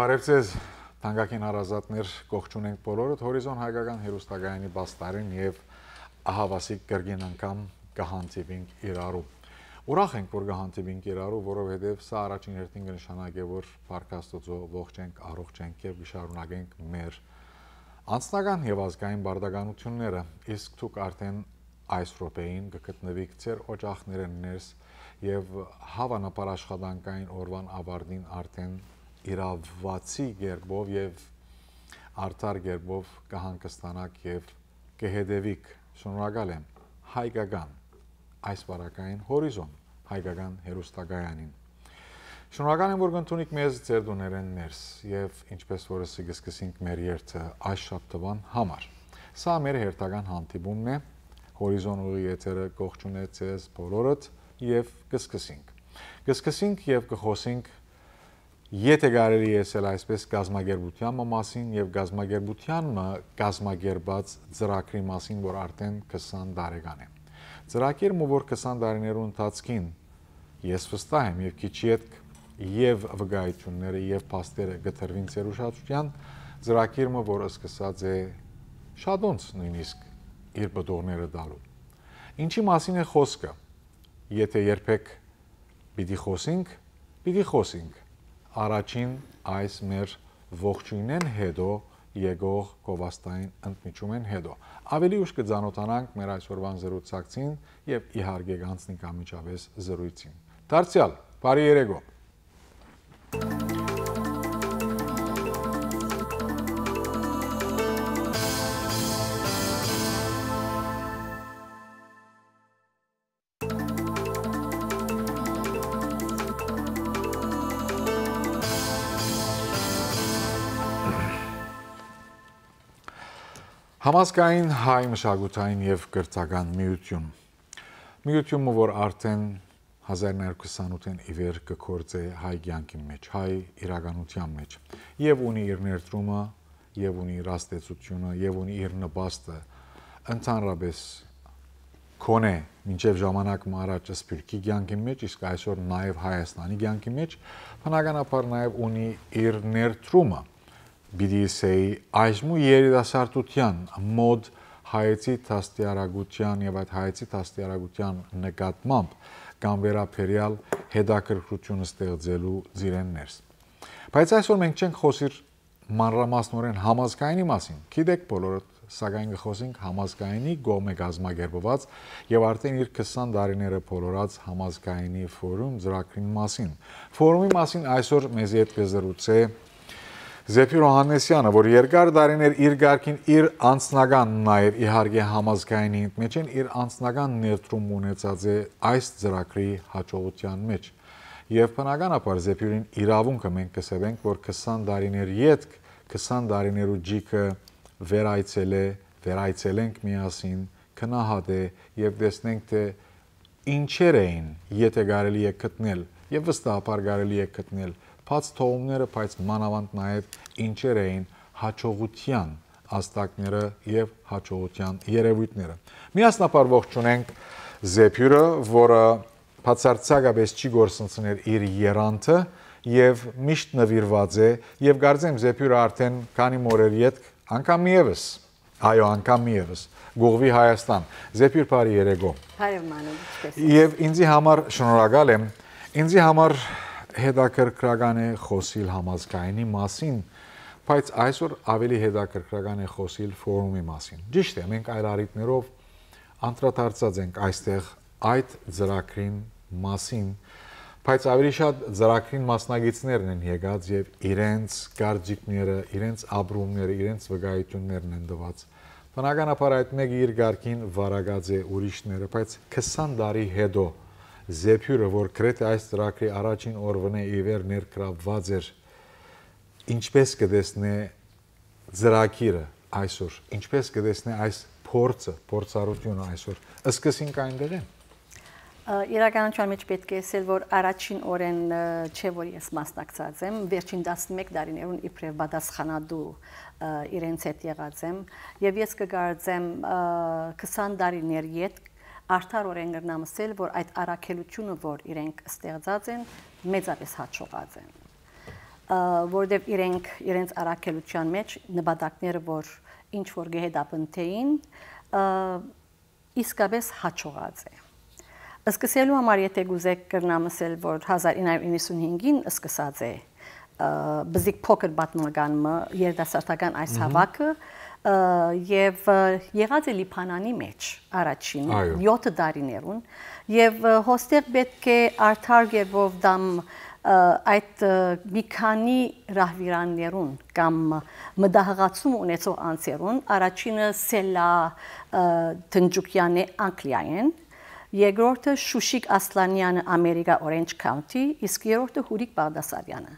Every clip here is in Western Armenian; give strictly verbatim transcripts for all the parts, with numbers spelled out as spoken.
Բարև ձեզ, թանկագին հարազատներ, կողջունենք բոլորդ Հորիզոն հայկական հեռուստակայանի պաստառին եւ ահավասիկ կրկին անգամ կը հանդիպինք իրարու։ Ուրախ ենք, որ կը հանդիպինք իրարու, որովհետեւ սա առաջին հերթին կը նշանակէ, որ Փառք Աստուծոյ ողջ ենք, առողջ ենք եւ կը շարունակենք մեր անձնական եւ ազգային պարտականութիւնները, իսկ դուք արդեն այս րոպեին կը գտնուիք ձեր օճախներէն ներս եւ հաւանաբար աշխատանքային օրուան աւարտին արդեն իրաւացի կերպով եւ արդար կերպով կը հանգստանաք եւ կը հետեւիք, շնորհակալ եմ, հայկական այս պարագային Հորիզոն հայկական հեռուստակայանին։ Շնորհակալ եմ, որ կ'ընդունիք մեզ ձեր տուներէն ներս եւ ինչպես որ ըսի կը սկսենք մեր երթը այս շաբթուան համար։ Սա մեր հերթական հանդիպումն է։ Հորիզոն ուղի եթերը կողջունե ձեզ բոլորդ եւ կը սկսենք։ Կը սկսենք եւ կը խօսենք, եթե կարելի է ըսել այսպես, կազմակերպութեան մը մասին եւ կազմակերպութեան մը կազմակերպած ծրագրի մասին, որ արդեն քսան տարեկան է։ Ծրագիր մը, որ քսան տարիներու ընթացքին ես վստահ եմ եւ քիչ ետք եւ վկայությունները եւ փաստերը կը տրուին ձեր ուշադրութեան, ծրագիր մը, որ սկսած է շատոնց նույնիսկ իր պտուղները տալու։ Ինչի՞ մասին է խօսքը, եթե երբեք պիտի խօսինք, պիտի խօսինք առաջին այս մեր ողջոյնէն հետո եկող գովազդային ընդմիջումէն հետո։ Ավելի ուշ կը ծանօթանանք մեր այսօրուան զրուցակցին եւ իհարկե կ'անցնենք անմիջապէս զրոյցին։ Դարձեալ, բարի երեկո։ Համազգային հայ մշակութային եւ կրթական միութիւն։ Միութիւնը, որ արդեն հազար նոյ հարիւր քսանութ ի վեր կը գործէ հայ կեանքին մէջ, հայ իրականութեան մէջ, եւ ունի իր ներդրումը, եւ ունի իր ազդեցութիւնը, եւ ունի իր նպաստը, ընդհանրապէս, քոնէ մինչեւ ժամանակ մը առաջ Սփիւռքի կեանքին մէջ, իսկ այսօր նաեւ Հայաստանի կեանքին մէջ, բնականաբար, նաեւ ունի իր ներդրումը, պիտի ըսէի, այժմու երիտասարդութեան մօտ հայեցի դաստիարակութեան եւ այդ հայեցի դաստիարակութեան նկատմամբ կամ վերաբերեալ հետաքրքրութիւն ստեղծելու ծիրէն ներս։ Բայց այսօր մենք չենք խօսիր մանրամասնօրէն համազգայինի մասին։ Գիտեք բոլորդ, սակայն կը խօսենք համազգայինի կողմէ կազմակերպուած եւ արդեն իր քսան տարիները բոլորած համազգայինի ֆորում ծրագրին մասին։ Ֆորումի մասին այսօր մեզի հետ կը զրուցէ Զեփիր Յովհաննիսեանը, որ երկար տարիներ իր կարգին, իր անձնական, նաեւ իհարկե համազգայինի մէջէն իր անձնական ներդրում ունեցած է այս ծրագրի յաջողութեան մէջ։ Եւ բնականաբար Զեփիրին իրաւունքը մենք կը սեւենք, որ քսան տարիներ ետք, քսան տարիներու ջիքը վերայցելէ, վերայցելենք միասին, գնահատէ եւ տեսնենք, թէ ինչեր էին, եթե կարելի է գտնել, եւ վստահաբար կարելի է գտնել, բաց թողումները, բայց մանաւանդ նաեւ ինչեր էին յաջողութեան ազդակները եւ յաջողութեան երեւոյթները։ Միասնաբար ողջունենք Զեփիրը, որը բացարձակապէս չի կորսնցներ իր եռանդը եւ միշտ նուիրուած է, եւ կարծեմ Զեփիրը արդեն քանի մը օրեր ետք անգամ եւս, այո, անգամ եւս, կ'ուղղուի Հայաստան։ Զեփիր, բարի երեկո։ Բարև Մանուկ, ինչպե՞ս ես։ Եւ ինձի համար, շնորհակալ եմ, ինձի համար հետաքրքրական է խօսիլ համազգայինի մասին, բայց այսօր ավելի հետաքրքրական է խօսիլ ֆորումի մասին։ Ճիշդ է, մենք այլ առիթներով անդրադարձած ենք այստեղ այդ ծրագրին մասին, բայց ավելի շատ ծրագրին մասնակիցներն են եկած եւ իրենց կարծիքները, իրենց ապրումները, իրենց վկայություններն են տված։ Բնականաբար այդ մեկը իր կարգին վարակած է ուրիշները, բայց քսան տարի հետո Զեփիրը, որ գրեթե այս ծրագրի առաջին օրուանէ ի վեր ներգրավված էր, ինչպես կը տեսնէ ծրագիրը այսօր, ինչպես կը տեսնէ այս փորձը, փորձառութիւնը այսօր, սկսենք այնտեղէն։ Ը, իրականության մեջ պետք է ասել, որ առաջին օրէն, ը, չէ, որ ես մասնակցած եմ, վերջին տասնմեկ տարիներուն իբրեւ պատասխանատու, ը, իրենց հետ եղած եմ, եւ ես կը կարծեմ, ը, քսան տարիներ ետք արդարօրէն կրնամ ասել, որ այդ առաքելութիւնը, որ իրենք ստեղծած են, մեծապէս յաջողած են։ որովհետեւ իրենք իրենց առաքելութեան մէջ նպատակները, որ ինչ որ կը հետապնդէին, ը, իսկապէս յաջողած է։ Սկսելու համար, եթե կուզէք, կրնամ ըսել, որ հազար ինը հարիւր իննսունհինգին սկսած է, ը, բզիկ փոքր պատմական մը երիտասարդական այս Մհմ։ Հաւաքը, ը, եւ, ը, եղած է Լիբանանի մէջ առաջին Այո։ Յոթ տարիներուն, եւ, ը, հոստեղ պէտք է արդար կերպով դամ, ը, այդ, ը, մի քանի ռահվիրաններուն կամ մտահղացում ունեցող անձերուն, առաջինը Սելա, ը, Թնջուկեան է Անգլիայէն, երկրորդը Շուշիկ Ասլանեանը Ամերիկա Orange County, իսկ երրորդը Հուրիկ Բաղդասարեանը։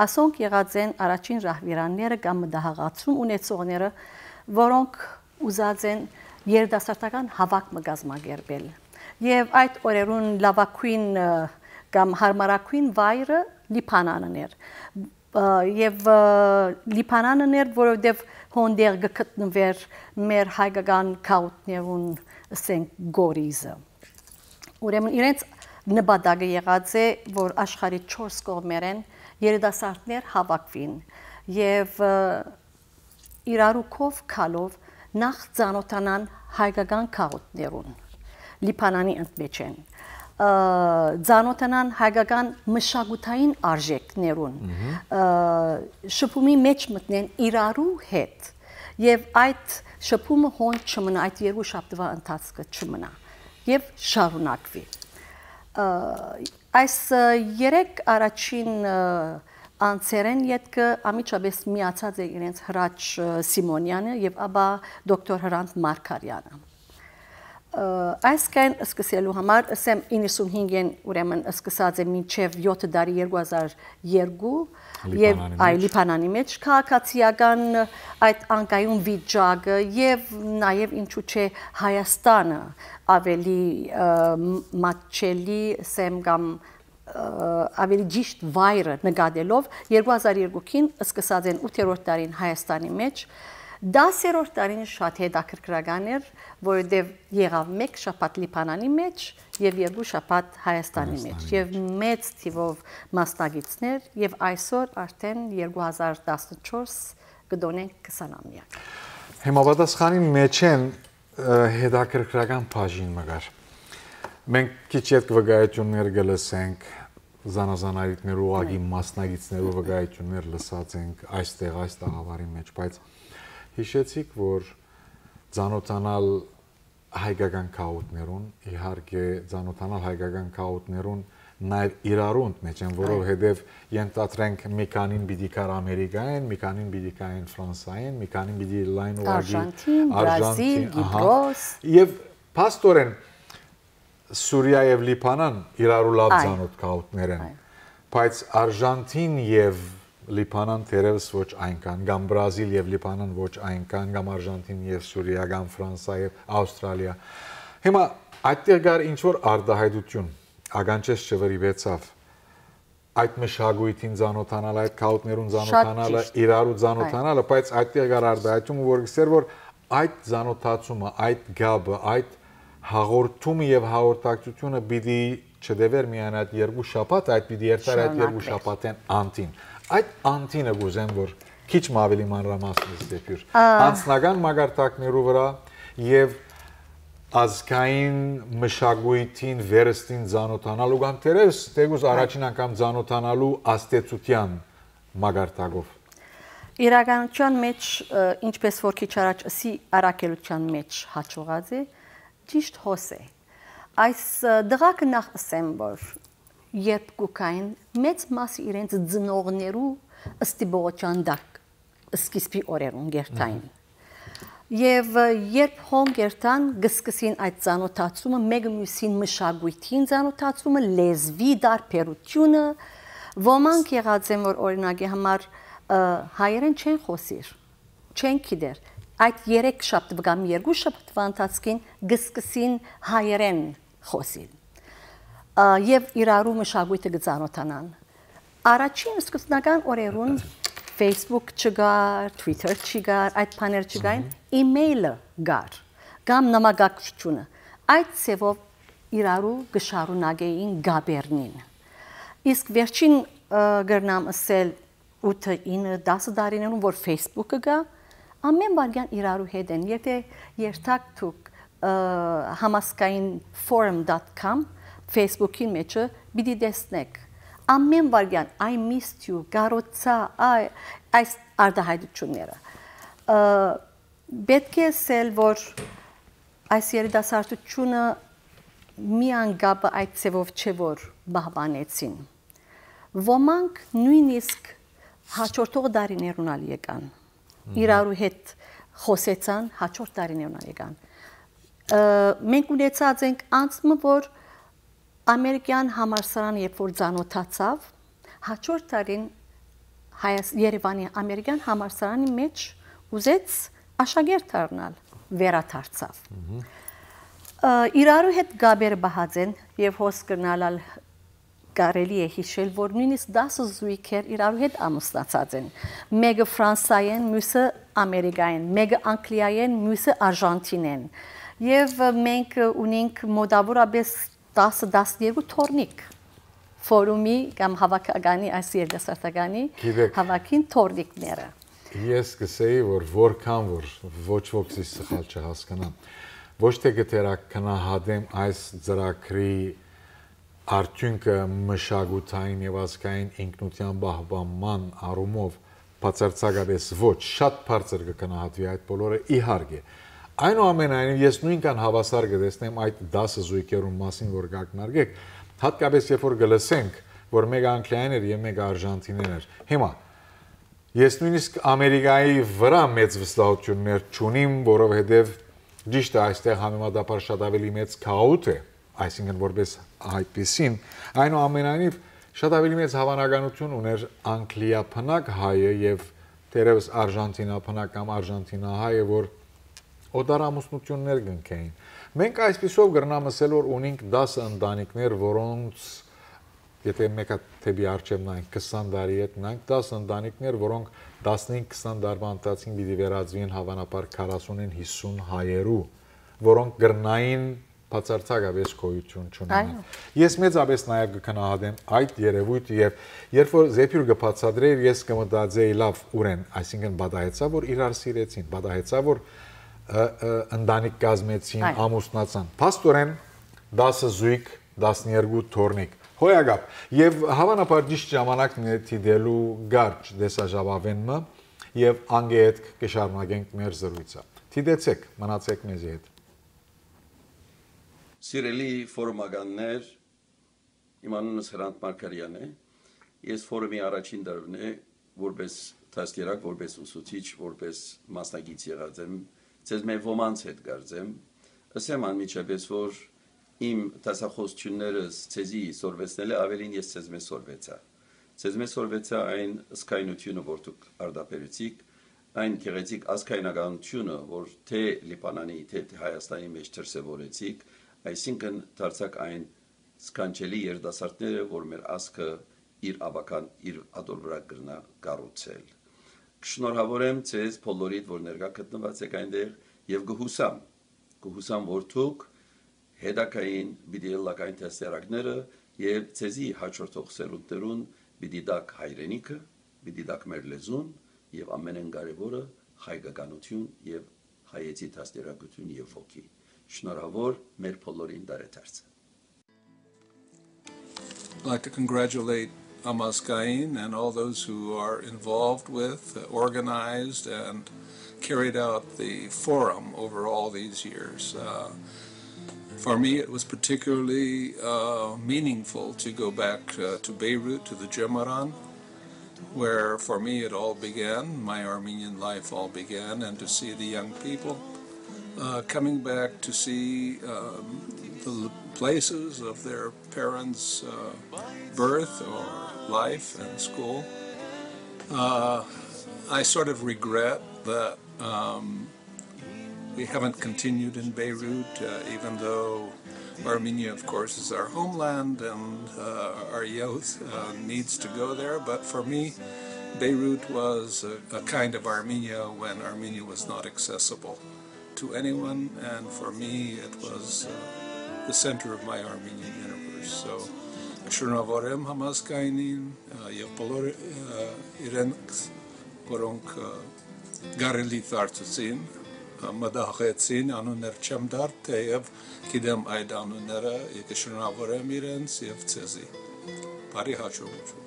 Ասոնք եղած են առաջին ռահվիրանները կամ մտահղացում ունեցողները, որոնք ուզած են երիտասարդական հաւաք մը կազմակերպել։ Եւ այդ օրերուն լաւագոյն, ը, կամ յարմարագոյն վայրը Լիբանանն էր։ Ը, եւ, ը, Լիբանանն էր, որովհետեւ հոնդեղ կը գտնուէր մեր հայկական գաղութներուն, ասենք, գորիզը։ Ուրեմն իրենց նպատակը եղած է, որ աշխարհի չորս կողմերէն երիտասարդներ հաւաքուին եւ, ը, իրարու քով գալով նախ ծանօթանան հայկական գաղութներուն, Լիբանանի ընդմէջէն, ը, ծանօթանան հայկական մշակութային արժեքներուն, Մհմ։ Ը, շփումի մէջ մտնեն իրարու հետ, եւ այդ շփումը հոն չմնայ, այդ երկու շաբթուայ ընթացքը չմնայ եւ շարունակուի։ Ը, այս, ը, երեք առաջին, ը, անձերէն ետքը անմիջապէս միացած է իրենց Հրաչ, ը, Սիմոնեանը եւ ապա դոկտոր Հրանդ Մարգարեանը։ Ը, այսքան սկսելու համար, ըսեմ, իննսունհինգէն ուրեմն սկսած է մինչեւ յոթ տարի, երկու հազար երկու, եւ Լիբանանի այ մէջ։ Լիբանանի մէջ քաղաքացիական այդ անկայուն վիճակը եւ նաեւ, ինչու՞ չէ, Հայաստանը ավելի, ը, մատչելի, ըսեմ, կամ, ը, ավելի ճիշտ վայրը նկատելով, երկու հազար երկուքին սկսած են ութերորդ տարին Հայաստանի մէջ, դասերորդ տարին շատ հետաքրքրական էր, որովհետեւ եղավ մէկ շաբաթ Լիբանանի մէջ եւ երկու շաբաթ Հայաստանի մէջ, Հայաստանի եւ մէջ։ Մեծ թիվով մասնակիցներ, եւ այսօր արդեն երկու հազար տասնչորս կը տօնենք քսանամեակ։ Հիմա պատասխանին մէջէն, ը, հետաքրքրական բաժին մը կար։ Մենք քիչ յետ վկայություններ կը լսենք, զանազան այրիթներու ուղղակի Այո։ Մասնակիցներու վկայություններ լսած ենք այստեղ, այս տաղավարի մէջ, բայց յիշեցիք, որ ծանօթանալ հայկական գաղութներուն, իհարկե, ծանօթանալ հայկական գաղութներուն նաեւ իրարու ընդմէջ են, Այո։ Որովհետեւ ենթադրենք մի քանին պիտի գար Ամերիկայէն, մի քանին պիտի գային Ֆրանսայէն, մի քանին պիտի լայն ուղղակի Արժանթին, Արժանթին, Բրազիլ, ահա։ Կիպրոս։ Եւ փաստորեն Սուրիա եւ Լիբանան իրարու լավ Այ։ Ծանօթ գաղութներ են, Այ։ Բայց Արժանթին եւ Լիբանան թերեւս ոչ այնքան, կամ Բրազիլ եւ Լիբանան ոչ այնքան, կամ Արժանթին եւ Սուրիա, կամ Ֆրանսա եւ Աւստրալիա։ Հիմա այդտեղ կար ինչ որ արտահայտություն, ականջէս չվրիպեցաւ, այդ մշակոյթին ծանօթանալ, այդ գաղութներուն Շատ ծանօթանալը, ճիշտ։ Իրարու Այ։ Ծանօթանալը, բայց այդտեղ կար արտահայտումը, որ գսեր, որ այդ ծանօթացումը, այդ գաբը, այդ հաղորդումը եւ հաղորդակցությունը պիտի չտեւեր միայն այդ երկու շաբաթ, այդ պիտի երթար այդ երկու Շարունակվեր։ Շաբաթէն անտին։ Այդ անտինը կուզեմ, որ քիչ մը ավելի մանրամասն ստեփյուր։ Ա։ Անձնական մակարդակներու վրա եւ ազգային մշակոյթին վերստին ծանօթանալու կամ թերեւս թեկուզ Այ։ Առաջին անգամ ծանօթանալու աստեցության մակարդակով։ Իրականության մեջ, ը, ինչպես որ քիչ առաջ ըսի, առաքելության մեջ հաջողած է, ճիշտ հոս է։ Այս, ը, դղակը նախ ըսեմ, որ երբ կուքային, մեծ մասը իրենց ծնողներու ստիպողության տակ սկիզբի օրերուն գերթային։ Մհմ։ Եվ, ը, երբ հոն գերթան, կսկսին այդ ծանոթացումը, մեկը մյուսին մշակույթին ծանոթացումը, լեզվի տարբերությունը, ոմանք եղած են, որ օրինակի համար, ը, հայերեն չեն խոսիր, չեն գիտեր։ Այդ երեք շաբթ կամ երկու շաբթվա ընթացքին կսկսին հայերեն խոսիլ։ Ա, եւ իրարու մշակույթը կծանոթանան։ Առաջին սկզբնական օրերուն Facebook չկար, Twitter չկար, այդ բաներ չկային, Մհմ։ Email-ը կար, կամ նամակակցությունը։ Այդ ձևով իրարու կշարունակեին գաբերնին։ Իսկ վերջին, ը, կրնամ ըսել, ութը, ինը, տասը տարիներուն որ Facebook-ը կայ, ամէն վայրկեան իրարու հետ են։ Եթէ երթաք դուք, ը, համազգային forum dot com, Facebook-ին մեջը պիտի տեսնէք։ Ամէն վայրկեան, "I missed you", "Կարոցա", այ, այս արտահայտությունները։ Ը, պետք է ասել, որ այս երիտասարդությունը միան կապը այդ ձևով չէ, որ պահպանեցին։ Ոմանք նոյնիսկ հաջորդող տարիներուն ալ եկան, իրարու հետ խօսեցան, հաջորդ տարիներուն ալ եկան։ Ը, մենք ունեցած ենք անցումը, որ Ամերիկյան համալսարան երբ որ ծանոթացաւ, հաջորդ տարին Հայաց-, Երևանի Ամերիկյան համալսարանի մեջ ուզեց աշակերտ դառնալ, վերադարձաւ։ Ը, իրարու հետ կապերը պահած են եւ հոս կրնալ ալ կարելի է հիշել, որ նոյնիսկ տասը զույգեր իրարու հետ ամուսնացած են։ Մէկը Ֆրանսայեն, միւսը Ամերիկայեն, մէկը Անգլիայեն, միւսը Արժանթինեն։ Եւ մենք ունենք մոտավորապես տասը, տասներկու թոռնիկ ֆորումի կամ հավաքականի, այս երիտասարդականի Գիտեք, հավաքին թոռնիկները։ Ես կսեի, որ որքան որ ոչ ոք զիս սխալ չհասկնա, ոչ թե կը թերագնահատեմ այս ծրագրի արդիւնքը մշակութային եւ ազգային ինքնութեան պահպանման առումով, բացարձակապէս ոչ, շատ բարձր կը գնահատուի այդ բոլորը, իհարկե։ Այնուամենայնիվ, ես նոյնքան հաւասար կը տեսնեմ այդ տասը զույգերուն մասին, որ կ'ակնարկեք, հատկապէս երբ որ կը լսենք, որ մէկը Անգլիայեն էր եւ մէկը Արժանթինեն էր։ Հիմա, ես նոյնիսկ Ամերիկայի վրայ մեծ վստահություններ չունիմ, որովհետեւ ճիշդ է, այստեղ համեմատաբար շատ ավելի մեծ գաղութ է, այսինքն որպես այդպիսին, այնուամենայնիվ շատ ավելի մեծ հավանականություն ուներ Անգլիա բնակ հայը եւ թերեւս Արժանթինա բնակ կամ Արժանթինա հայը, որ օտար ամուսնություններ կնքեին։ Մենք այսպիսով կրնամ ասել, որ ունենք տասը ընտանիքներ, որոնց, եթե մեկ հատ դեպի առջեւ նայենք, քսան տարի հետ նայենք, տասը ընտանիքներ, որոնք տասնհինգ քսան տարվա ընթացքին պիտի վերածուին հավանաբար քառասունին, հիսուն հայերու, որոնք կրնային բացարձակապէս գոյություն չունենան։ Այո։ Ես մեծապէս նաեւ կգնահատեմ այդ երևույթը, եւ երբ որ զեփյուռ կը բացատրէր, ես կը մտածեի, լավ, ուրեն, այսինքն պատահեցաւ, որ իրար սիրեցին, պատահեցաւ, որ, ը, ը, ընտանիք կազմեցին, այո, ամուսնացան։ Փաստորեն, տասը զույգ, տասներկու թոռնիկ։ Հոյակապ, եւ հավանաբար ճիշդ ժամանակն է դիտելու կարճ տեսաժապաւէն մը, եւ անգեհետ կը շարունակենք մեր զրոյցը։ Դիտեցեք, մնացեք մեզի հետ։ Սիրելի ֆորումականներ, իմ անունս Հրանդ Մարգարեան է։ Ես ֆորումի առաջին դարին է, որպես դաստիարակ, որպես ուսուցիչ, որպես մասնակից եղած եմ, ձեզմէ ոմանց հետ կարծեմ։ Ըսեմ անմիջապէս, որ իմ դասախոսություններս ձեզի սորվեցնելէ աւելին ես ձեզմէ սորվեցայ։ Ձեզմէ սորվեցայ այն զգայնությունը, որ դուք արտաբերեցիք, այն գեղեցիկ ազգայնականությունը, որ թէ Լիբանանի, թէ, թէ Հայաստանի մեջ դրսեւորեցիք, այսինքն դարձաք այն սքանչելի երիտասարդները, որ մեր ազգը իր աբական, իր ատոր վրայ կրնայ կառուցել։ Կշնորհավորեմ ձեզ բոլորիդ, որ ներկայ գտնուած էք այնտեղ, եւ կը յուսամ, կը յուսամ, որ դուք հետագային պիտի ըլլաք այն դաստիարակները եւ ձեզի հաջորդող սերունդներուն պիտի տաք հայրենիքը, պիտի տաք մեր լեզուն եւ ամենէն կարեւորը՝ հայկականություն եւ հայեցի դաստիարակություն եւ ոգի։ Շնորհավոր մեր բոլորին տարեդարձը։ I'd like to congratulate Amazgain and all those who are involved with, uh, organized, and carried out the forum over all these years. Uh, for me, it was particularly, uh, meaningful to go back, uh, to Beirut, to the Jemaran, where for me it all began, my Armenian life all began, and to see the young people, uh, coming back to see, um, the l-, places of their parents', uh, birth or life and school. Uh, I sort of regret that, um, we haven't continued in Beirut, uh, even though Armenia, of course, is our homeland and, uh, our youth, uh, needs to go there. But for me, Beirut was a, a kind of Armenia when Armenia was not accessible to anyone, and for me, it was, uh, the center of my Armenian universe. So Շնորհավորեմ համազգայինին, ը, եւ բոլոր, ը, իրենք, որոնք, ը, կարելի դարձուցին, ը, մտահղեցին, անուններ չեմ տար, թեեւ գիտեմ այդ անունները, եւ կշնորհավորեմ իրենց եւ ձեզի։ Բարի հաջողություն։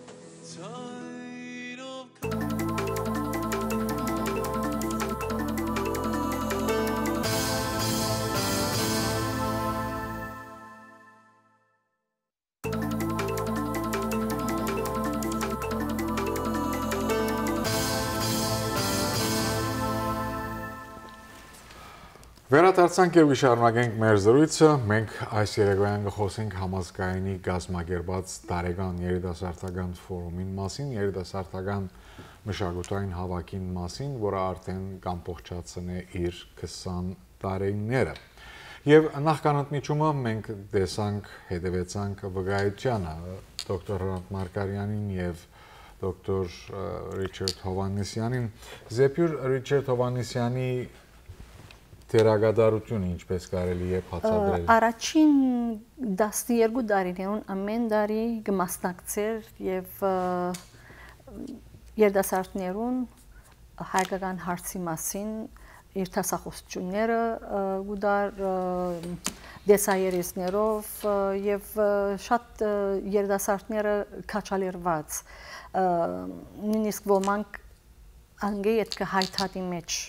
Վերադարձանք եւ կը շարունակենք մեր զրոյցը։ Մենք այս երեկոյան կը խօսենք համազգայինի կազմակերպած տարեկան երիտասարդական ֆորումին մասին, երիտասարդական մշակութային հաւաքին մասին, որը արդէն կ'ամբողջացնէ իր քսան տարիները։ Եւ նախքան ընդմիջումը մենք տեսանք, հետեւեցանք վկայությանը դոկտոր Հրանդ Մարգարյանին եւ դոկտոր, ը, Ռիչարդ Հովհաննիսյանին։ Զեփյուր Ռիչարդ Հովհաննիսյանի դերակատարությունը ինչպես կարելի է բացատրել։ Ը, առաջին տասներկու տարիներուն ամէն տարի կը մասնակցէր եւ, ը, երիտասարդներուն հայկական հարցի մասին իր դասախոսությունները, ը, կու տար, ը, տեսաերեսներով, ը, եւ, ը, շատ, ը, երիտասարդները քաջալերուած, ը, նոյնիսկ ոմանք անգէ ետքը Հայ Դատի մէջ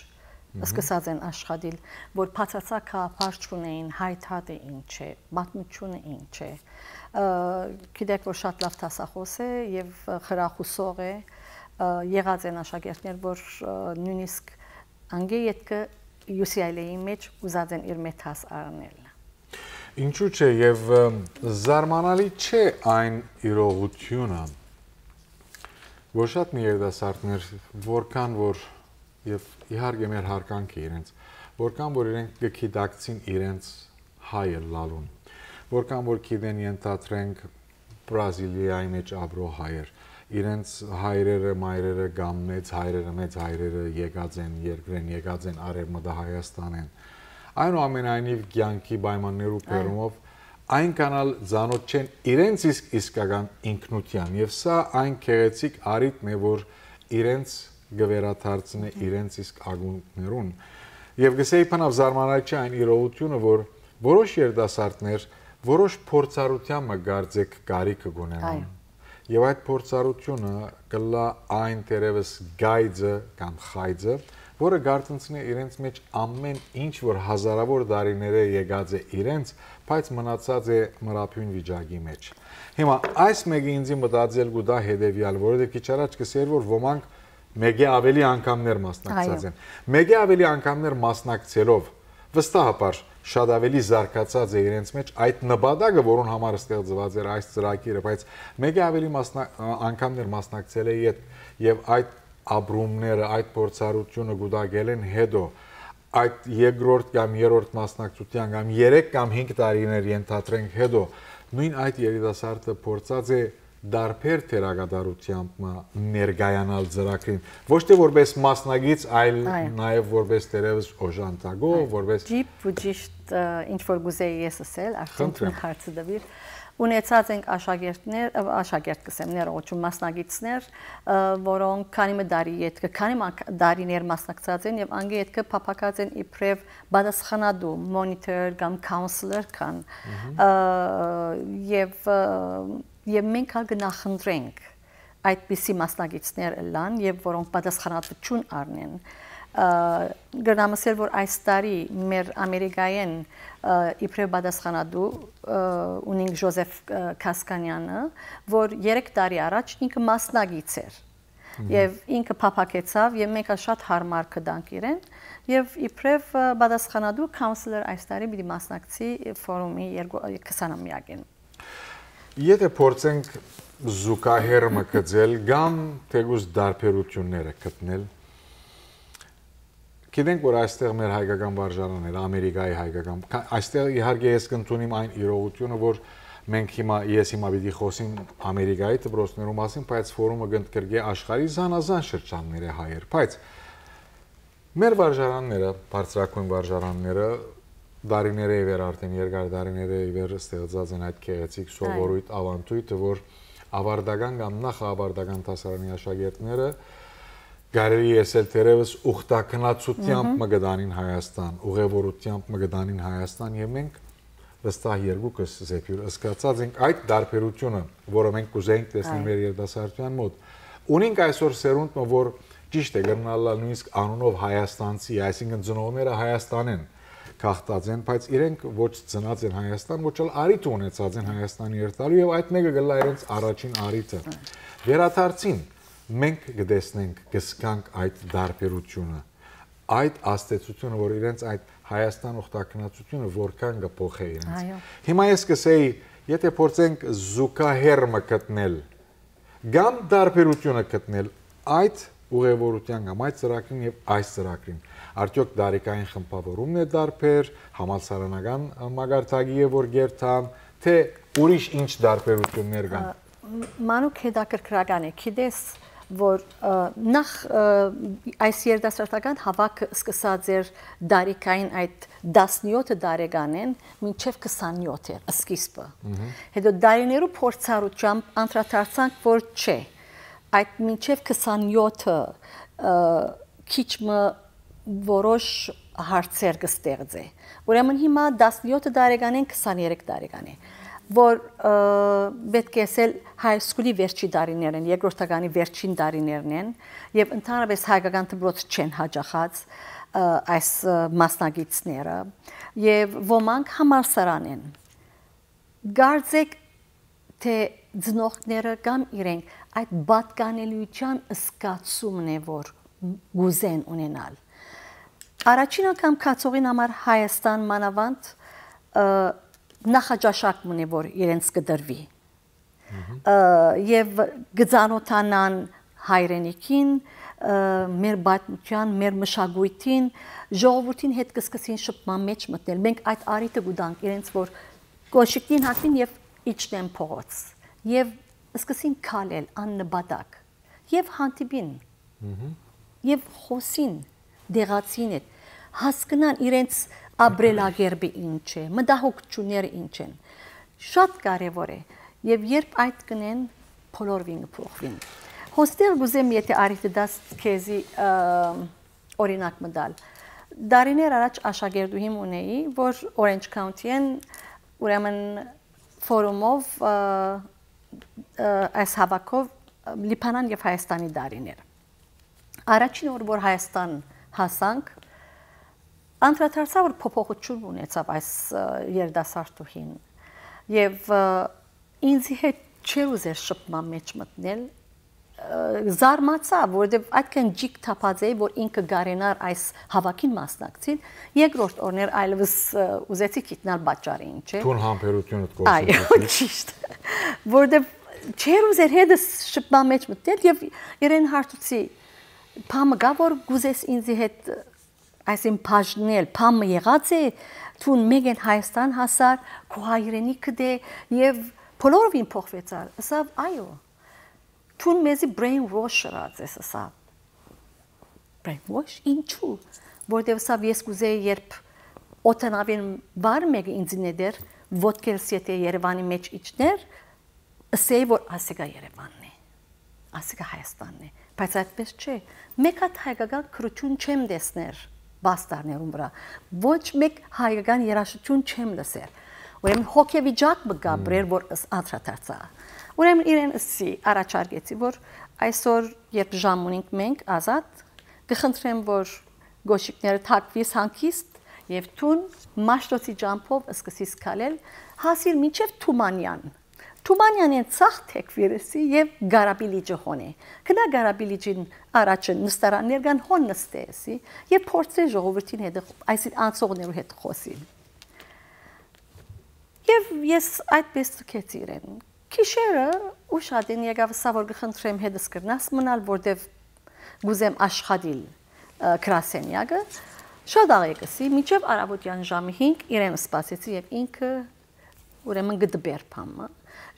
Մհմ։ սկսած են աշխատիլ, որ բացարձակ գաղափար չունէին Հայ Դատը ինչ է, պատմությունը ինչ է։ Ը, գիտեք, որ շատ լաւ դասախոս է եւ խրախուսող է, ը, եղած են աշակերտներ, որ, ը, նոյնիսկ անգէ ետքը յու սի ալ էի մէջ ուզած են իր մէջ դաս առնել։ Ինչու՞ չէ, եւ, ը, զարմանալի չէ այն իրողությունը, որ շատ մի երիտասարդներ, որքան որ, եւ իհարկե մեր հարգանքը իրենց, որքան որ իրենք կը գիտակցին իրենց հայ ըլլալուն, որքան որ գիտեն, ենթադրենք, Բրազիլիայի մէջ ապրող հայեր, իրենց հայրերը, մայրերը կամ մեծ հայրերը, մեծ հայրերը եկած են երկրէն, եկած են Արեւմտահայաստանէն։ Այնուամենայնիվ, կեանքի պայմաններու Այո։ բերումով այնքան ալ ծանօթ չեն իրենց իսկ իսկական ինքնութեան, եւ սա այն գեղեցիկ առիթն է, որ իրենց կը վերադարձնէ իրենց իսկ ակունքներուն։ Եւ կսեի բնավ զարմանալի չէ այն իրողությունը, որ որոշ երիտասարդներ որոշ փորձառութեան մը կարծեք կարիքը կունենան։ Այո։ Եւ այդ փորձառությունը կլա այն, թերեւս, գայծը կամ խայծը, որը կարտնցնէ իրենց մէջ ամէն ինչ, որ հազարավոր տարիներէ եկած է իրենց, բայց մնացած է մրափիւն վիճակի մէջ։ Հիմա այս մէկը ինձի մտածել կու տայ հետեւեալ, որովհետեւ քիչ առաջ կսեր, որ ոմանք մէկէ ավելի անգամներ մասնակցած Այո։ են։ Մէկէ ավելի անգամներ մասնակցելով, վստահաբար շատ ավելի զարգացած է իրենց մէջ այդ նպատակը, որուն համար ստեղծուած էր այս ծրագիրը, բայց մէկէ ավելի մասնա-, անգամներ մասնակցելէ յետ եւ այդ ապրումները, այդ փորձառությունը կուտակելէն հետո, այդ երկրորդ կամ երրորդ մասնակցության կամ երեք կամ հինգ տարիներ, ենթադրենք, հետո նոյն այդ երիտասարդը փորձած է տարբեր դերակատարությամբ մը ներկայանալ ծրագրին, ոչ թե որպես մասնակից, այլ Այո։ նաեւ որպես, թերեւս, օժանդակող, Այո։ որպես Ջիփ ու ճիշտ, ը, ինչ որ կուզեի ես ասել, արդեն Խնդրեմ։ դու հարցը տվիր։ Ունեցած ենք աշակերտներ, ը, աշակերտ կ'ըսեմ, ներողություն, մասնակիցներ, ը, որոնք քանի մը տարի ետքը, քանի մը ակ-, տարիներ մասնակցած են եւ անգէ ետքը փափաքած են իբրեւ պատասխանատու, մոնիթոր կամ counselor կան, Մհմ։ ը, եւ, ը, եւ մենք ալ կը նախընտրենք այդպիսի մասնակիցներ ըլլան եւ որոնք պատասխանատվություն առնեն։ Ը, կրնամ ասել, որ այս տարի մեր Ամերիկայէն, ը, իբրեւ պատասխանատու, ը, ունենք Ժոզեֆ, ը, Քասկանյանը, որ երեք տարի առաջ ինքը մասնակից էր։ Մհմ։ Եւ ինքը փափաքեցաւ, եւ մենք ալ շատ յարմար կտանք իրեն, եւ իբրեւ, ը, պատասխանատու counselor այս տարի պիտի մասնակցի ֆորումի երկու, քսանամեակին։ Եթե փորձենք զուգահեռ մը գծել կամ թեկուզ դարբերությունները գտնել, գիտենք, որ այստեղ մեր հայկական վարժարանները, Ամերիկայի հայկական, կա-, այստեղ իհարկե ես կընդունիմ այն իրողությունը, որ մենք հիմա, ես հիմա պիտի խոսիմ Ամերիկայի դպրոցներու մասին, բայց ֆորումը կընդգրկէ աշխարհի զանազան շրջանները հայեր, բայց մեր վարժարանները, բարձրագոյն վարժարանները Տարիներէ ի վեր, արդեն երկար տարիներէ ի վեր ստեղծած են այդ գեղեցիկ սովորույթ, ավանդույթը, որ ավարտական կամ նախաավարտական դասարանի աշակերտները կարելի է ասել թերեւս ուխտագնացութեամբ Մհմ։ մը կտանին Հայաստան, ուղևորութեամբ մը կտանին Հայաստան, եւ մենք վստահ երկուքս զեփյուր զգացած ենք այդ դարբերությունը, որը մենք կուզենք տեսնել Այո։ մեր երիտասարդութեան մոտ։ Ունենք այսօր սերունդ մը, որ ճիշտ է, կրնալալ նույնիսկ անունով հայաստանցի, այսինքն ծնողները Հայաստան են կախտած են, բայց իրենք ոչ ծնած են Հայաստան, ոչ էլ առիթ ունեցած են Հայաստանի երթալու, եւ այդ մեկը կլա իրենց առաջին առիթը։ Վերադարձին մենք կտեսնենք, կսկանք այդ դարբերությունը, այդ ազդեցությունը, որ իրենց այդ Հայաստան ուխտագնացությունը որքան կփոխէ իրենց։ Այո։ Հիմա ես կսեի, եթե փորձենք զուգահեռ մը գտնել, կամ դարբերությունը գտնել այդ ուղևորության կամ այդ ծրագրին եւ այս ծրագրին, արդյոք տարիքային խմբավորումն է դարբեր, համալսարանական մակարդակի է, որ գերթան, թե ուրիշ ինչ դարբերություններ կան։ Ա, մ-, մանուկ հետաքրքրական է, գիտես, որ, ը, նախ, ը, այս երիտասարդական հավաքը սկսած էր տարիքային այդ տասնեօթ տարեկանէն մինչեւ քսանեօթ էր սկիզբը։ Մհմ։ Հետո տարիներու փորձառությամբ անդրադարձանք, որ չէ, այդ մինչեւ քսանեօթը, ը, քիչ մը որոշ հարցեր կստեղծէ։ Ուրեմն հիմա տասնեօթ տարեկան են, քսաներեք տարեկան է, որ, ը, պէտք է ասել high school-ի վերջի տարիներն են, երկրորդականի վերջին տարիներն են, եւ ընդհանրապես հայկական դպրոց չեն հաճախած, ը, այս, ը, մասնակիցները, եւ ոմանք համալսարան են։ Կարծեք, թէ ծնողները կամ իրենք այդ պատկանելիության զգացումն է, որ կուզեն ունենալ։ Առաջին անգամ գացողին համար Հայաստան մանաւանդ, ը, նախաճաշակ մնե, որ իրենց կտրուի։ Մհմ։ Ը, եւ կծանոթանան հայրենիքին, ը, մեր պատմութեան, մեր մշակոյթին, ժողովուրդին հետ կսկսին շփման մէջ մտնել։ Մենք այդ առիթը կուտանք իրենց, որ կոշիկին հագին եւ իջնեն փողոց, եւ սկսին քալել աննպատակ, եւ հանդիպին, Մհմ։ եւ խօսին դեղացին հետ, հասկնան իրենց ապրելակերպը ինչ է, մտահոգությունները ինչ են։ Շատ կարեւոր է, եւ երբ այդ կնեն, բոլորովին կփոխվին։ Հոստեղ կուզեմ, եթե առիթը տաս, քեզի, ը, օրինակ մը տալ։ Տարիներ առաջ աշակերտուհի մը ունեի, որ Orange County-ին, ուրեմն, ֆորումով, ը, ը, այս հավաքով, ը, Լիբանան եւ Հայաստանի տարիներ։ Առաջին օր, որ Հայաստան հասանք, անդրադարձայ, որ փոփոխություն ունեցաւ այս, ը, երիտասարդուհին, եւ, ը, ինձի հետ չէր ուզեր շփման մէջ մտնել, ը, զարմացայ, որովհետեւ այդքան ջիկ թափած էի, որ ինքը կարենար այս հավաքին մասնակցիլ։ Երկրորդ օրներ այլեւս, ը, ուզեցի գիտնալ պատճառը ինչ է։ Դուն համբերությունդ Այո, կորցրեցի։ Ճիշտ։ Որովհետեւ չէր ուզեր հետս շփման մէջ մտնել, եւ իրեն հարցուցի. «Բան մը կա, որ կուզես ինձի հետ, այսին բաժնել, բան մը եղած է, դուն մեկեն Հայաստան հասար, քո հայրենիքը դե, եւ բոլորովին փոխվեցար»։ Ասաւ. «Այո, դուն մեզի brainwash ըրած ես», ասաւ։ Brainwash, ինչու՞։ Որտեւ սա ես կուզեի, երբ օդանավին վար մեկը ինձի նետեր, ոտքերս եթե Երևանի մեջ իջներ, ըսեի, որ ասիկա Երևանն է, ասիկա Հայաստանն է, բայց այդպես չէ։ Մեկ հատ հայկական գրություն չեմ տեսներ պաստառներուն վրա, ոչ մեկ հայկական երաժշտություն չեմ լսեր։ Ուրեմն հոգեվիճակ մը կա, Մմ։ բրեր, որ ըս անդրադարձա։ Ուրեմն իրեն ըսի, առաջարկեցի, որ այսօր, երբ ժամ ունենք մենք ազատ, կխնդրեմ, որ գոշիկները թակվիս հանգիստ, եւ դուն մաշտոցի ջամփով սկսես քալել, հասիր մինչեւ Թումանեան։ Թումանեանէն ցախ թեքվիր, ըսի, եւ Գարաբի լիճը հոն է։ Գնա Գարաբի լիճին առաջը նստարաններ կան, հոն նստե, ըսի, եւ փորձե ժողովրդին հետ, այսինքն անցողներու հետ խօսիլ։ Եւ ես այդպես ձգեցի իրեն։ Գիշերը ուշ ատեն եկաւ, ըսա, որ կխնդրեմ, հետս կրնաս մնալ, որտեւ կուզեմ աշխատիլ, ը, գրասենյակը։ Շատ աղեկ, ըսի, մինչեւ առավոտեան ժամը հինգ իրեն սպասեցի, եւ ինքը, ուրեմն, կդպեր բան մը։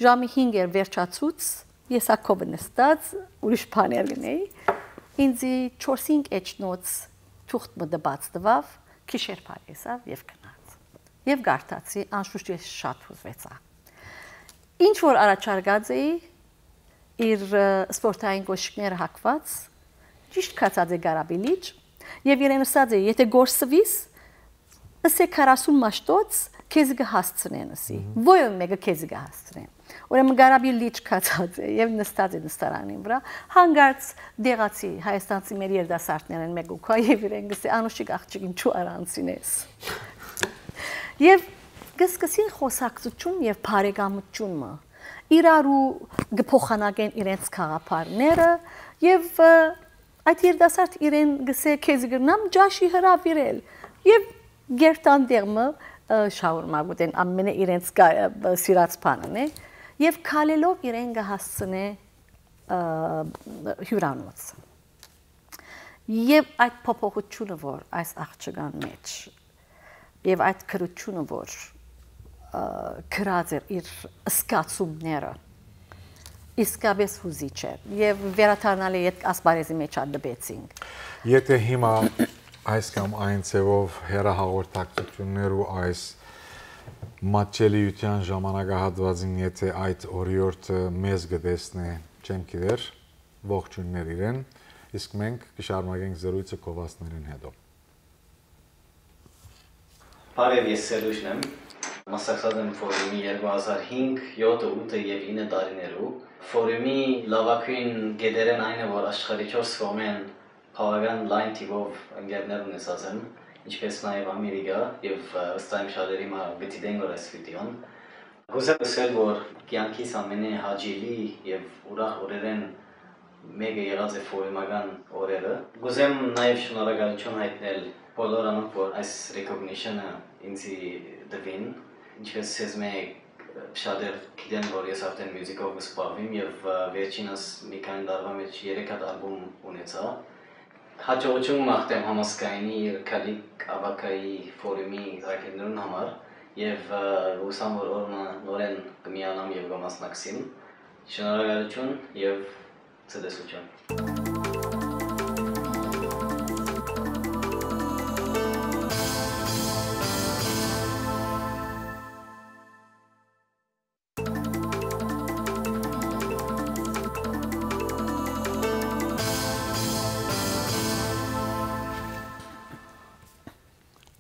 Ժամը հինգ էր, վերջացուց, ես ակովը նստած, ուրիշ բաներ կնեի։ Ինձի չորս-հինգ էջնոց թուղթ մը դպած տուաւ, գիշեր բարի ըսաւ եւ գնաց։ Եւ կարդացի, անշուշտ ես շատ հուզուեցայ։ Ինչ որ առաջարկած էի, իր, ը, սպորտային կոշիկները հագուած, ճիշտ գացած է Կարապի լիճ, եւ իրեն ըսած է, «Եթե կորսուիս, ըսէ քառասուն մաշտոց, քեզի կը հասցնեն», ըսի։ Մհմ։ Ոեւէ մէկը քեզի կը հասցնեն։ Ուրեմն Կարապի լիճ գացած է եւ նստած է նստարանին վրայ, հանկարծ դեղացի հայաստանցի մեր երիտասարդներէն մէկը կայ եւ իրեն կ'ըսէ, «Անուշիկ աղջիկ, ինչու առանցին ես»։ Եւ կը սկսին խօսակցութիւն եւ բարեկամութիւն մը։ Իրարու կը փոխանակեն իրենց գաղափարները եւ, ը, այդ երիտասարդ իրեն կ'ըսէ, «Քեզի կրնամ ճաշի հրաւիրել»։ Եւ գերտան դեղմը, ը, շաուրմա կ'ուտեն, ամենէ իրենց կա-, ը, սիրած բանն է, եւ քալելով իրեն կը հասցնէ, ը, հիւրանոց։ Եւ այդ փոփոխութիւնը, որ այս աղջկան մէջ, եւ այդ գրութիւնը, որ, ը, գրած էր իր զգացումները, իսկապէս հուզիչ էր։ Եւ վերադառնալը ետք ասպարէզի մէջ ալ դպեցինք։ Եթե հիմա այս կամ այն ձևով հեռահաղորդակցություններ ու այս մատչելիության ժամանակահատվածին, եթե այդ օրիորդը մեզ կը տեսնէ, չեմ գիտեր, ողջույններ իրեն, իսկ մենք կը շարունակենք զրույցը գովազդներէն հետո։ Բարև, ես Սերուժն եմ։ Մասնակցած եմ Ֆորումի երկու հազար հինգ, յոթը, ութը եւ ինը տարիներու։ Ֆորումի լաւագոյն կետերէն այն է, որ աշխարհի չորս կողմէն բաւական լայն թիւով ընկերներ ունեցած եմ, ինչպէս նաեւ Ամերիկա, եւ, ը, վստահ եմ շատերու մը կը դիտեն, որ այս վիդեոն։ Կ'ուզեմ ըսել, որ կեանքիս ամենէ հաճելի եւ ուրախ օրերէն մէկը եղած է ֆորումական օրերը։ Կ'ուզեմ նաեւ շնորհակալութիւն յայտնել բոլոր անոնք, որ այս recognition-ը ինծի տուին։ Ինչպէս ձեզմէ շատեր գիտեն, որ ես արդեն միւզիքով կը զբաղուիմ եւ, ը, վերջինս մի քանի տարուա մէջ երեք հատ ալբում ունեցայ։ Յաջողութիւն մաղթեմ Համազգայինի իր գալիք ապագայի ֆորումի ծրագիրներուն համար եւ, ը, յուսամ, որ օր մը նորէն կը միանամ եւ կը մասնակցիմ։ Շնորհակալութիւն եւ ցտեսութիւն։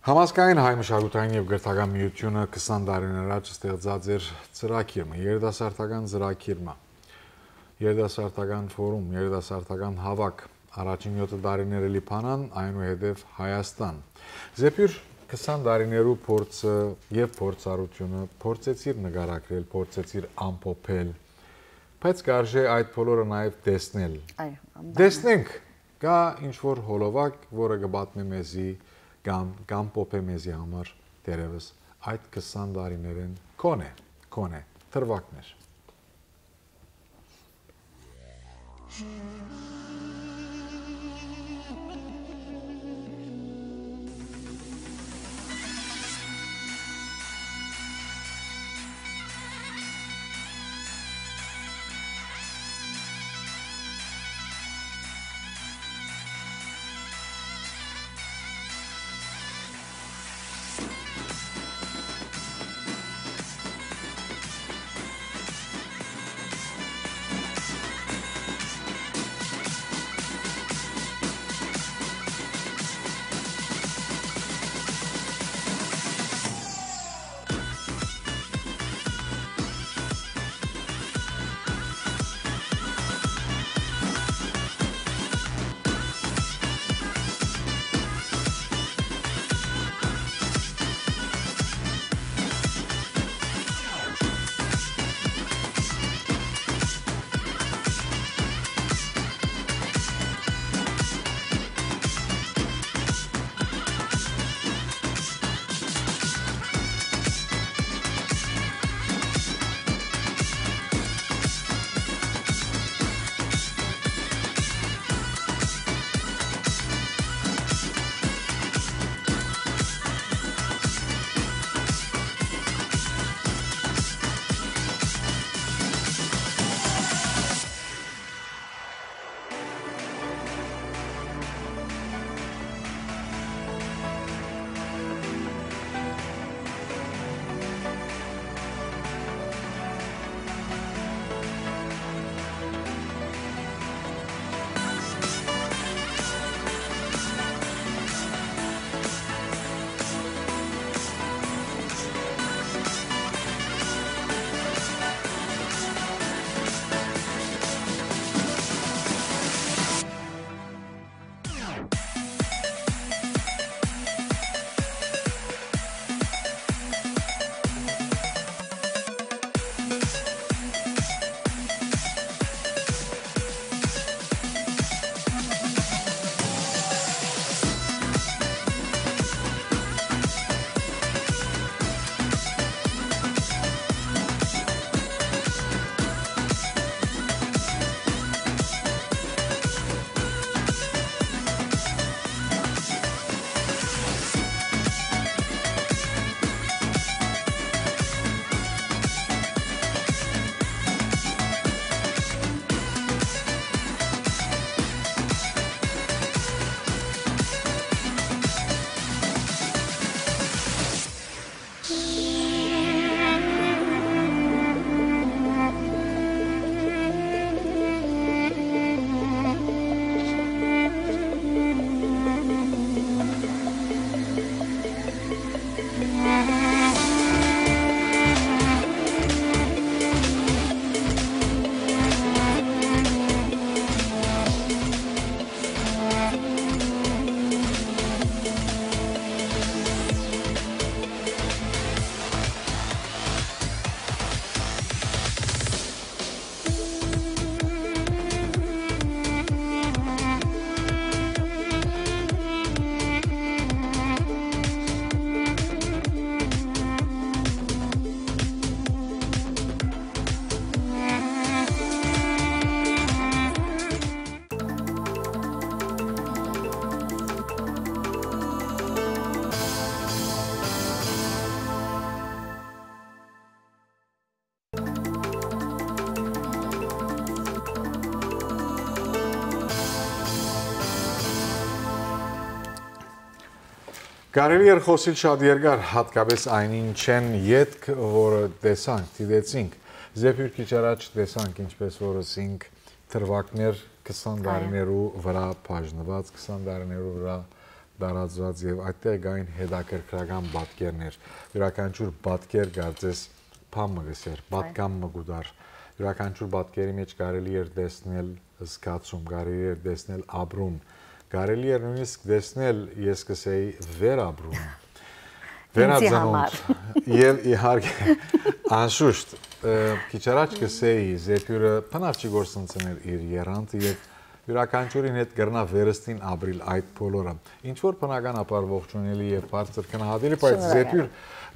Համազգային հայ մշակութային եւ կրթական միութիւնը քսան տարիներ առաջ ստեղծած էր ծրագիր մը, երիտասարդական ծրագիր մը, երիտասարդական ֆորում, երիտասարդական հաւաք, առաջին յոթը տարիները Լիբանան, այնուհետեւ Հայաստան։ Զեփյուր, քսան տարիներու փորձը եւ փորձառութիւնը փորձեցիր նկարագրել, փորձեցիր ամփոփել, բայց կարժէ այդ բոլորը նաեւ տեսնել։ Այո, անդամ է։ Տեսնենք, կա ինչ որ հոլովակ, որը կը պատմէ մեզի կամ, կամ պոփէ մեզի համար դերևս այդ քսան տարիներէն քոնէ, քոնէ, դրուագներ։ Կարելի էր խօսիլ շատ երկար, հատկապես այն ինչեն ետք, որը տեսանք, դիտեցինք։ Զեփյուր քիչ առաջ տեսանք, ինչպես որ ըսինք, դրուագներ քսան Այո։ Տարիներու վրա բաժնուած, քսան տարիներու վրա տարածուած եւ այդտեղ կային հետաքրքրական պատկերներ։ Յուրաքանչյուր պատկեր կարծես բան մը կսեր, Այո։ Պատկան մը կուտար։ Յուրաքանչյուր պատկերի մեջ կարելի էր տեսնել զգացում, կարելի էր տեսնել ապրում, կարելի էր նույնիսկ տեսնել, ես կսեի, վերապրում, Ինձի վերածնունդ համար։ Եւ իհարկե, անշուշտ, ը, քիչ առաջ կսեի, Զեփիուրը բնավ չի գործընծներ իր եռանդը եւ յուրաքանչյուրին հետ կրնա վերստին ապրիլ այդ բոլորը։ Ինչ որ բնականաբար ողջունելի եւ բարձր գնահատելի, բայց Շնորհակալ։ Զեփիուր,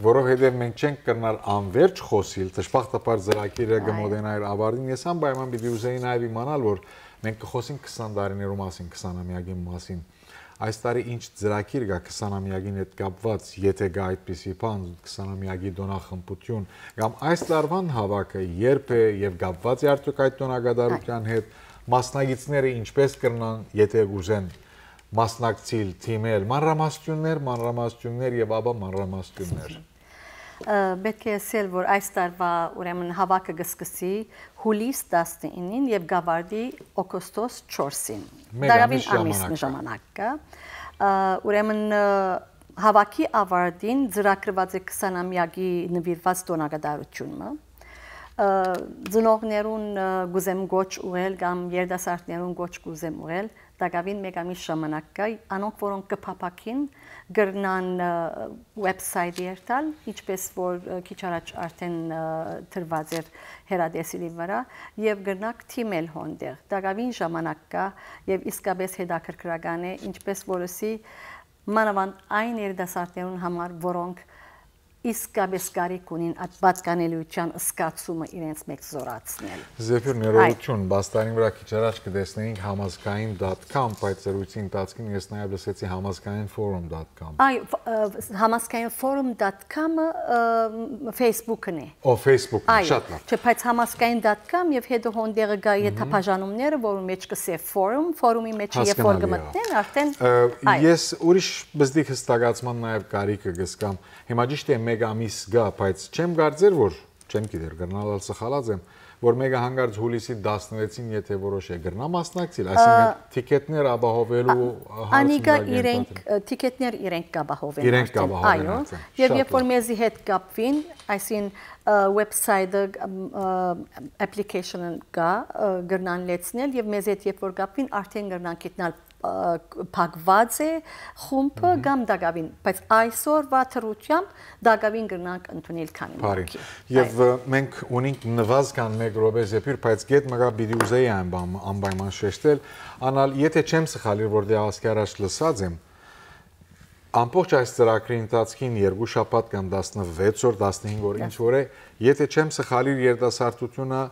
որովհետեւ մենք չենք կրնար անվերջ խօսիլ, դժբախտաբար ծրագիրը Այո։ Կմոտենայր ավարտին, ես անպայման պիտի ուզեի նաեւ իմանալ, որ մենք կխօսենք քսան տարիներու մասին, քսանամեակի մասին։ Այս տարի ինչ ծրագիր կա քսանամեակին հետ կապված, եթե կա այդպիսի բան, քսանամեակի տոնախմբություն, կամ այս տարվան հաւաքը երբ է եւ կապված է արդյոք այդ տոնակատարութեան հետ, մասնակիցները ինչպես կրնան, եթե կուզեն, մասնակցիլ, թիմել, մանրամասնություններ, մանրամասնություններ եւ ապա մանրամասնություններ։ Ը, պետք է ասել, որ այս տարվա, ուրեմն, հաւաքը կսկսի հուլիս տասնինին եւ կավարտի օգոստոս չորսին։ Մեկ Տակաւին ամիս ամիս մը ժամանակա։ Ժամանակ կա։ Ը, ուրեմն, ը, հաւաքի ավարտին ծրագրուած է քսանամեակի նուիրուած տոնակատարություն մը։ Ը, ծնողներուն, ը, կուզեմ կոչ ուղղել կամ երիտասարդներուն կոչ կուզեմ ուղղել, տակաւին մեկ ամիս ժամանակ կա, անոնք, որոնք կը փափաքին, կրնան, ը, website երթալ, ինչպես որ, ը, քիչ առաջ արդեն, ը, դրուած էր հեռատեսիլի վրա, եւ կրնաք թիմել հոնդեղ։ Տակաւին ժամանակ կա եւ իսկապես հետաքրքրական է, ինչպես որ ըսի, մանաւանդ այն երիտասարդներուն համար, որոնք իսկապես կարիք ունին այդ պատկանելիության զգացումը իրենց մեջ զորացնել։ Զեփյուր, Այ։ Ներողություն, բաստարին վրա քիչ առաջ կտեսնեինք համազգային dot com, բայց զրույցի ընթացքին ես նաև լսեցի համազգային forum dot com։ Այ, ֆ-, ը, համազգային forum dot com-ը, ը, Facebook-ն է։ Ո, Facebook-ն է, Այո, շատ լավ։ Չէ, բայց համազգային dot com եւ հետո հոնդեղը գա եթա Մհմ։ բաժանումները, որու մեջ կսե forum, forum-ի մեջ երբ որ Հասկանալի է։ Կմտնեն, արդեն, Ը, այո։ Ես ուրիշ բզդի հստակացման նաև կարիքը կզգամ։ Հիմա ճիշտ է, մեկ ամիս գա, բայց չեմ կարծեր, որ, չեմ գիտեր, կրնալ ալ սխալած եմ, որ մեկը հանգարց հուլիսի տասնվեցին, եթե որոշ է, կրնա մասնակցիլ, այսինքն Ը, թիքեթներ ապահովելու ա-, հարցը Անիկա դա իրենք, կենթադրի։ Ը, թիքեթներ իրենք կապահովեն Իրենք արդեն, կապահովեն այո, արդեն, եւ շատ երբ որ լավ։ Մեզի հետ կապվին, այսին, ը, website-ը, ը, application-ը կա, ը, կրնան լեցնել եւ մեզ հետ երբ որ կապվին, արդեն կրնան գիտնալ, ը, փակված է խումբը Մհմ։ Կամ տակավին, բայց այսօրվա դրությամբ տակավին կրնանք ընդունել քանի Բարի։ Մակի։ Եվ, Այո։ Ը, մենք ունենք նվազգան մեկ րոպե Զեփյուր, բայց գետ մը կա պիտի ուզեի այն բան, անպայման շեշտել, անալ, եթե չեմ սխալիր, որ դե ասկի առաջ լսած եմ, ամբողջ այս ծրագրի ընթացքին երկու շաբաթ կամ տասնվեց օր, տասնհինգ օր, ինչ որ է, եթե չեմ սխալիր, երիտասարդությունը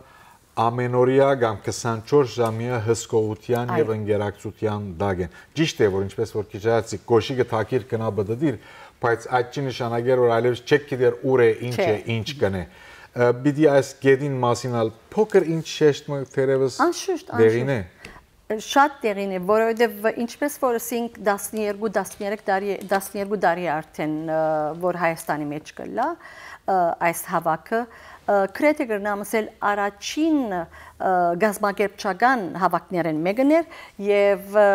ամենօրյա կամ քսանչորս ժամյա հսկողության Այո։ Եվ ընկերակցության տակ են։ Ճիշտ է, որ ինչպես որ քիչ արածի կոշիկը թակիր կնա բդդիր, բայց այդ չի նշանակեր, որ այլևս չեք գիտեր ուր է, ինչ Չէ։ Է, ինչ կնե։ Ը, պիտի այս գետին մասին ալ փոքր ինչ շեշտ մը թերևս Անշուշտ, դեղին է։ Անշուշտ։ Շատ դեղին է, որովհետև ինչպես որ ասինք, տասներկու, տասներեք տարի, տասներկու տարի արդեն, ը, որ Հայաստանի մեջ կլա, ը, այս հաւաքը, ը, գրեթե կրնամ ասել առաջին, ը, գազམ-ակերպչական հաւաքներէն մեկն էր եւ, ը,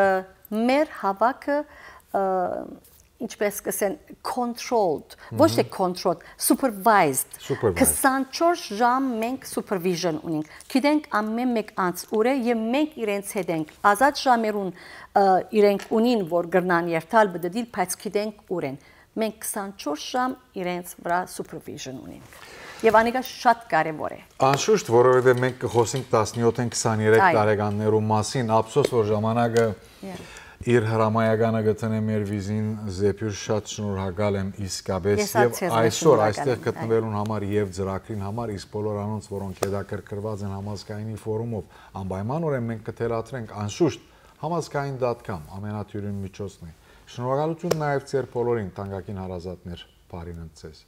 մեր հաւաքը, ը, ինչպես կսեն, controlled, ոչ թե Մհմ։ Controlled, supervised։ Supervised։ Քսանչորս ժամ մենք supervision ունենք։ Գիտենք ամեն մեկ անց ուր է եւ մենք իրենց հետ ենք։ Ազատ ժամերուն, ը, իրենք ունին, որ կրնան երթալ, բդդիլ, բայց գիտենք ուր են։ Մենք քսանչորս ժամ իրենց վրա supervision ունենք։ Եվ անիկա շատ կարևոր է։ Անշուշտ, որովհետև մենք կխոսենք տասնյոթ են քսաներեք Այո։ Տարեկաններու մասին, ափսոս, որ ժամանակը Yeah։ Իր հրամայականը գտնե մեր վիզին, Զեփյուր, շատ շնորհակալ եմ իսկապես Ես և ալ ձեզ այսօր շնորհակալ այստեղ եմ, այո։ Գտնվելուն համար և ծրագրին համար, իսկ բոլոր անոնց, որոնք հետաքրքրված են համազգայինի ֆորումով, անպայմանորեն մենք կթելադրենք, անշուշտ, համազգային dot com ամենաթիւրին միջոցն է։ Շնորհակալություն նաև ձեր բոլորին, թանկագին հարազատներ, բարին ընդ ձեզ։